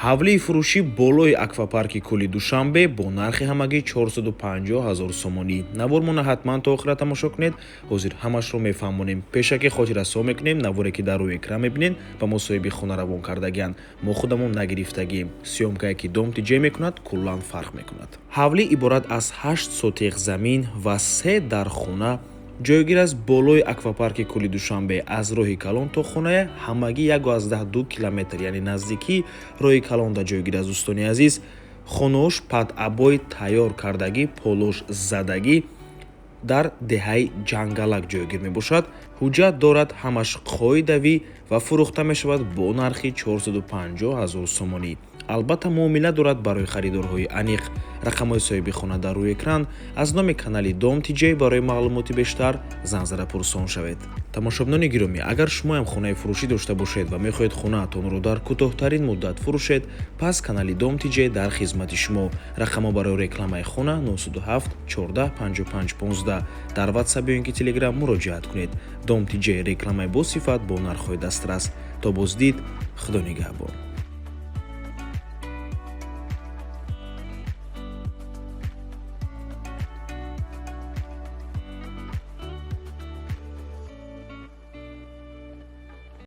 Ҳавлии фурӯшӣ болои аквапарки кӯли Душанбе бо нархи ҳамагӣ 450 ҳазор сомонӣ. Навормона ҳатман то охира тамошо кунед, ҳозир ҳамашро мефаҳмонем. Пешакӣ хотиррасо мекунем, наворе ки дар рӯи экран мебинед, ба мо соҳиби хона равон кардагианд, мо худамон нагирифтагием. Съёмкае ки Дом ТиJ мекунад, куллан фарқ мекунад. Ҳавлӣ иборат аз 8 сотиқ замин ва се дархона ҷойгир аст болои аквапарки кӯли Душанбе. Аз роҳи калон то хоная ҳамагӣ 1,2 километр, яъне наздикии роҳи калонда ҷойгир аст. Дӯстони азиз, хонаош под обои тайёр кардагӣ, полош задагӣ, дар деҳаи Ҷангалак ҷойгир мебошад. Ҳуҷҷат дорад, ҳамаш қоидавӣ ва фурӯхта мешавад бо нархи 450 ҳазор сомонӣ. Албатта, муомила дорад барои харидорҳои аниқ. Рақамҳои соҳиби хона дар рӯи экран. Аз номи канали Дом ТиJ барои маълумоти бештар занг зада пурсон шавед. Тамошобинони гиромӣ, агар шумоям хонаи фурӯшӣ дошта бошед ва мехоҳед хонаатонро дар кӯтоҳтарин муддат фурӯшед, пас канали Дом ТиJ дар хизмати шумо. Рақамҳо барои рекламаи хона 907 14 55 15. Дар Ватсап ё ин ки Телеграм муроҷиат кунед. Дом ТиJ, рекламаи босифат бо нархҳои дастрас. То боздид, Худо нигаҳбон.